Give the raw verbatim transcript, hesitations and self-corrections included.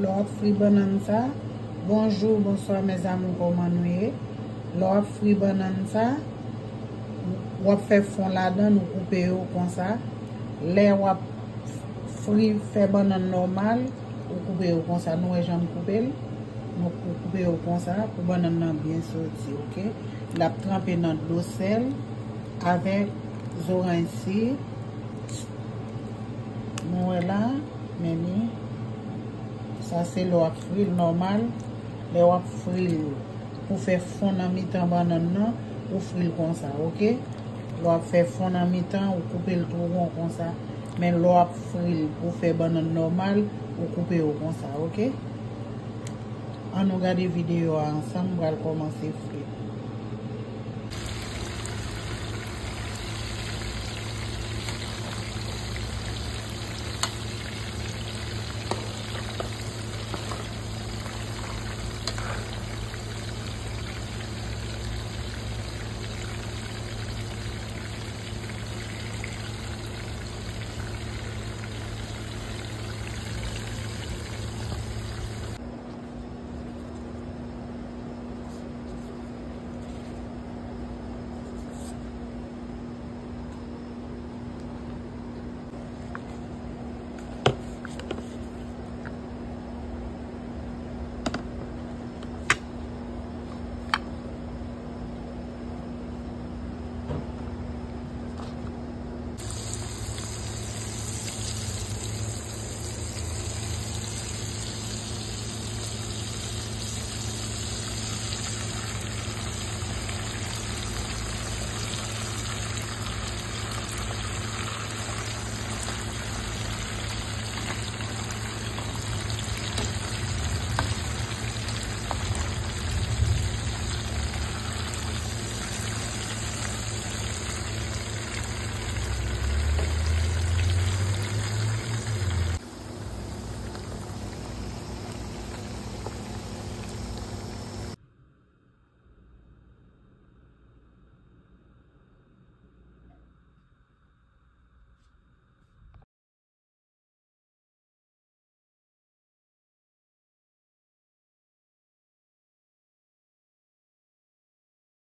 Lè w ap fri bannann sa, bonjou, bonswa, mes amours, kòman nou ye? Lè w ap fri bannann sa, w ap fè fon ladan, ou koupe yo konsa. Lè w ap fri, fè bannann nòmal, ou koupe yo konsa. Nou wè jan m koupe l? Nou koupe yo konsa pou bannann nan byen soti, oke? L ap tranpe nan dlo sèl avèk zoranj si. Nou wè la, men li. Sa se lè w ap fri l nòmal. Lè w ap fri l pou fè fon nan mitan bannann nan, ou fri l konsa, oke? Lè w ap fè fon nan mitan, ou koupe l tou won konsa. Men lè w ap fri l pou fè bannann nòmal, ou koupe yo konsa, oke? Ann nou gade videyo a ansanm, m pral kòmanse fri.